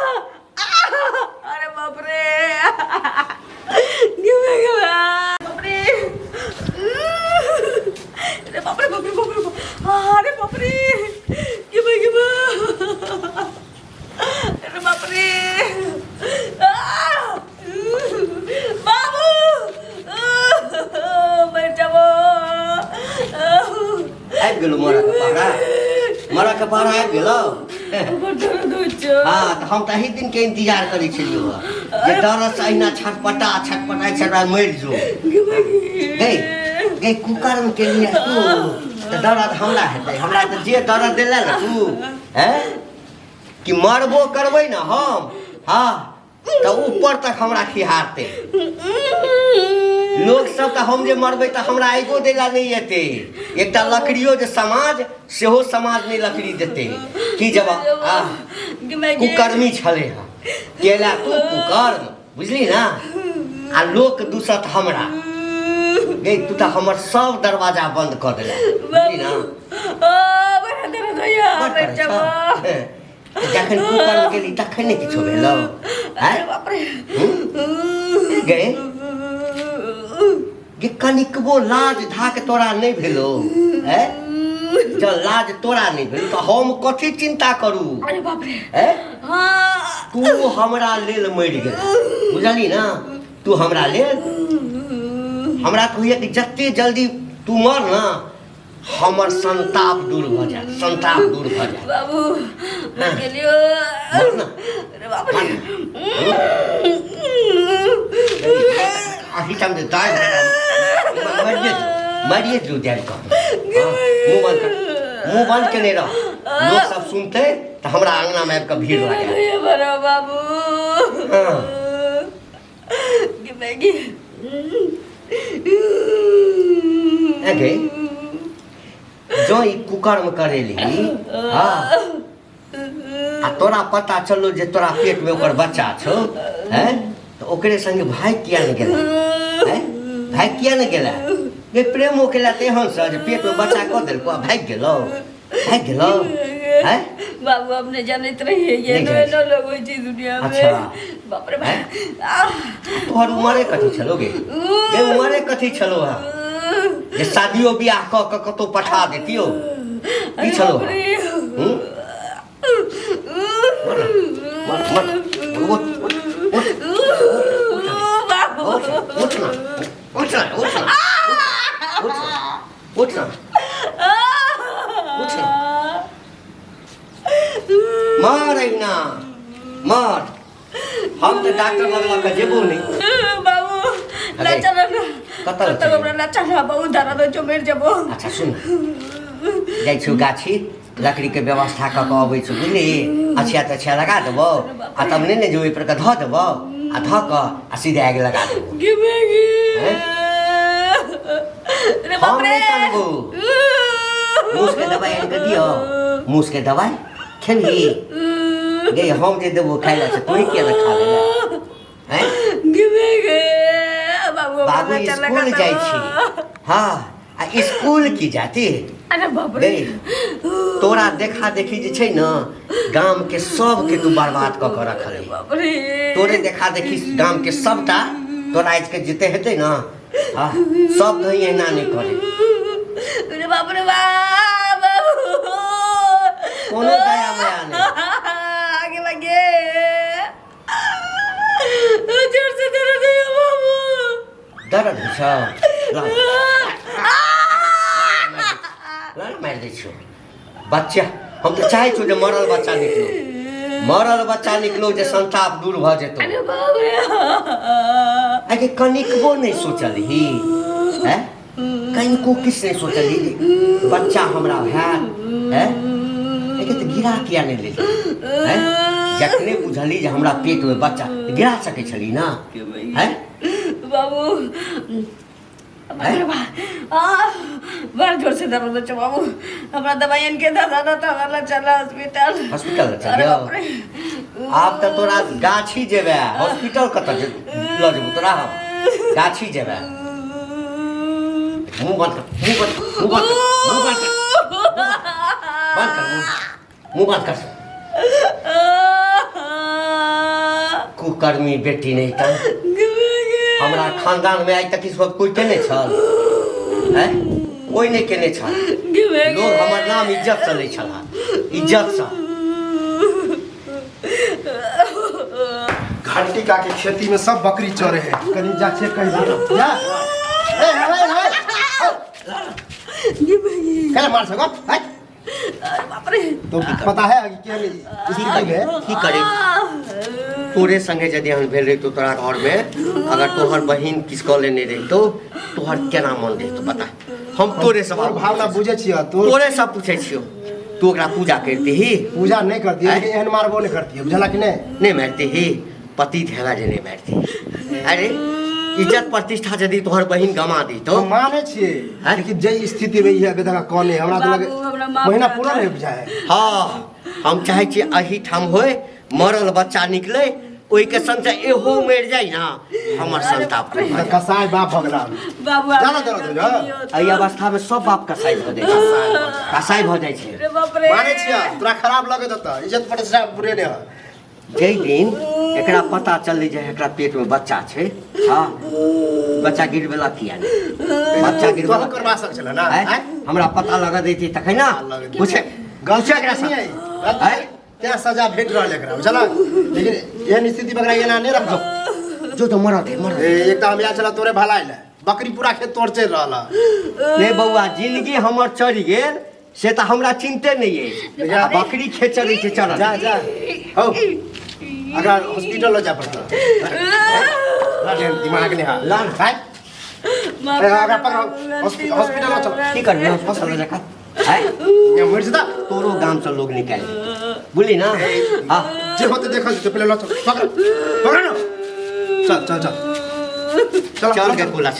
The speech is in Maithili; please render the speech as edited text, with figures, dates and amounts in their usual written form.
अरे बाप रे गे गे बाप रे अरे बाप रे बाप रे बाप रे अरे बाप रे गे गे अरे बाप रे बाबू मरि जाबो आबि गेलौ मरऽ के पहरा मरऽ के पहरा आबि गेलौ बड़ दर्द होइ छै हँ तऽ हम तऽ एहि दिनके इंतजार करै छलियौ हँ जे दर्दसँ अहिना छटपटा छटपटा छटपटा मरि जो गै गै कुकर्म केलियै तू तऽ दर्द हमरा हेतै हमरा तऽ जे दर्द देले ने तू हैं कि मरबो करबै ने हम हँ तऽ ऊपर तक हमरा खिहारतै लोक सब तऽ हम जे मरबै तऽ हमरा आगिओ दै लए नहि एतै एकटा लकड़ियो जे समाज सेहो समाज नहि लकड़ी देतै की जवाब आ कुकर्मी छलै हँ केला तू कुकर्म बुझली ना आ लोक दूसत हमरा गे तू तऽ हमर सब दरवाजा बंद कऽ देला बुझली ना बड़ करै छौ। जखन कुकर्म केली तखन नहि किछो भेलौ आँय? हूँ? गे गे कनिकबो लाज धाक तोरा नहि भेलो हैं जँ लाज तोरा नहि भेलो तऽ हम कथी चिन्ता करू अरे बाप रे हैं हाँ तू हमरा लेल मरि गेल बुझली ना तू हमरा लेल हमरा तऽ होइए कि जते जल्दी तू मर ना हमर संताप दूर भऽ जायत संताप दूर भऽ जायत बाबू मर गेलियो मर ना। अरे बाप रे अही ठाम जे दाइ मरिए जो मरिए जो जानि कऽ हँ, मुँह बंद कर मुँह बंद केने रह लोक सब सुनतै तऽ हमरा अङ्गनामे आबि कऽ भीड़ लागत ये बड़ा बाबू हाँ। गे मैगी ऐ गे जँ ई कुकर्म करेली हँ आ तोरा पता चललो जे तोरा पेटमे ओकर बच्चा छौ हैं तऽ ओकरे संगे भागि किया नहि गेला हैं भागि किया नहि गेला गे प्रेमो केला तऽ एहन से जे पेटमे बच्चा कऽ देलको आ भागि गेलौ भागि गेलौ हैं बाबू हम नहीं जानैत रहिए ये नहि नो जानैत। नो लोग होइ छै दुनिया में अच्छा। बाप रे बाप आह! तोहर उमरे कथी छलो गे गे उमरे कथी छलो हँ जे शादियो बियाह कऽ कऽ कतौ पठा देतियो की अरे छलो बाप रे हूँ? मर मर मर उठ उठ उठ बाबू उठ उठ ना उठ ना उठ ना उठ ना उठ ना उठ ना मर अहिना मर हम तऽ डॉक्टर लग लऽ कऽ जेबो नहि बाबू अरे, ना चलो ना कतऽ कतऽ चलू? हमरा ना चलो बहुत दर्द होइ छौ मरि जेबो अच्छा सुन जाइ छियौ गाछी लकड़ीके व्यवस्था कऽ कऽ अबै छौ बुझली अछिया तछिया लगा देबौ आ तब नहि ने जे ओहिपर कऽ धऽ देबौ आ धऽ कऽ आ सीधे आगि लगा देबौ गे मैगी हैं? रे बाप हम रे नहि कानबौ मूसके दवाइ आनि कऽ दियौ मूसके दवाइ खेबही गे हम जे देबो खाइ लए से तोही किया ने खा लेला हैं गे मैगी बाबू बाबू हमरा चल स्कूल जाइ छी हँ आ स्कूल की जाती अरे बाप रे गे तोरा देखा देखी जे छै ने गामके सबके तू बर्बाद कऽ कऽ रखल बाप रे तोरे देखा देखी गामके सबटा तोरा आजके जते हेतै ने हाँ सब कहीं एना नहि करे अरे बाप रे बाप बाबू कोनो दया माया नहि आगे लगे जोर से दर्द है बाबू दर्द होइ छौ ल ल न मारि दै छियौ बच्चा हम तऽ चाहै छियौ जे मरल बच्चा निकलो मरल बच्चा निकलो जे संताप दूर भऽ जेतौ अरे बाप रे आगे कनिकबो नहि सोचलही हैं कनिको किछु नहि सोचलही जे बच्चा हमरा हैत हैं एके तऽ गिरा किया नहि लेली हैं जखने बुझली जे हमरा पेटमे बच्चा तऽ गिरा सकै छली ना हैं बाबू अरे बा आ बड़ जोर से दर्द होइ छै बाबू हमरा दवाई आनि के दऽ दऽ तऽ हमरा चल हॉस्पिटल हॉस्पिटल लऽ अरे चलियौ बाप रे आब तऽ तोरा गाछी जेबै हॉस्पिटल कतऽ लऽ जेबौ तोरा हम गाछी जेबै मुँह बंद कर मुँह बंद कर मुँह बंद कर मुँह बंद कर बंद कर मुँह मुँह बंद कर कुकर्मी बेटी नहीं तऽ हमरा खानदान में आइ तक ई सब कोई केने छल हैं कोई नहीं केने छल लोग हमर नाम इज्जत से लै छल इज्जत से घंटिका के खेती में सब बकरी चरे है कहीं जा चेक कर दे जा ए ए ए केला मार सको हट बाप रे तो पता है कि केहन स्थिति में की करे तोरे संगे यदि एहन भेल रहितो तोरा घर में अगर तोहर बहिन किछ कऽ लेने रहितो तोहर केना मन रहितो बता हम तोरे तोर सवाल भावना बुझे छियै तोर तोरे सब पूछै छियौ तू ओकरा पूजा करितिही पूजा नहीं करती आँय? लेकिन एहन मारबो नहीं करती बुझला कि नहीं नहीं मारतिही पति हेला जे नहीं मारती अरे इज्जत प्रतिष्ठा यदि तोहर बहिन गमा दी तो तो माने छियै आँय? लेकिन जे स्थिति में है बेटा कने हमरा तो लगे बाबू, हमरा माफ महीना कर पूरा दे। नहीं बुझाए हाँ हम चाहै छी एहिठाम होय मरल बच्चा निकले ओहिके संग से एहो मरि जाय ना हमर संताप नहि भऽ तऽ जाय। कसाई बाप भऽ गेला बाबू जाना दर्द हो एहि अवस्थामे सब बाप कसाई भऽ जाइ छै कसाई भऽ जाइ छै रे बाप रे माने छियै तोरा खराब लगे तऽ इज्जत प्रतिष्ठा बुरे नहि है जाहि दिन एकरा पता चललै जे एकरा पेटमे बच्चा छै हँ बच्चा गिरबेला किया नहि बच्चा गिरबेला तोहू करबा सक छलै ना आँय? आँय? हमरा पता लगा दैती तखन ना लगा पूछे गलती पूछे एकरा नहीं है से। आँय? तें सजा भेट रहल एकरा बुझला लेकिन एहन स्थिति में एकरा एना नहि रखो जो तो मरत है मरत ए, एक तऽ हम आयल छला तोरे भलाई ले बकरी पूरा खेत तोड़ चलि रहल है नहीं बौआ जिंदगी हमर चढ़ि गेल से तऽ हमरा चिन्ते नहि अछि आ बकरी खेत चलै छै चलऽ जा जा हौ एकरा हॉस्पिटल लऽ जाय पड़तौ दिमाग नहि है लान। भाई माफ ए, कर एकरा दे पकड़ो बाबू, गलती हॉस्पिटल लऽ चल की करबै हॉस्पिटल लऽ जाकऽ आँय? यहाँ मरि जेता तोरो गामसँ लोग निकालि देतौ। बुझली ना हाँ जे होते देखल जेतै पहिले लऽ चल पकड़ पकड़ ना चल चल चल चल चल गे कोला।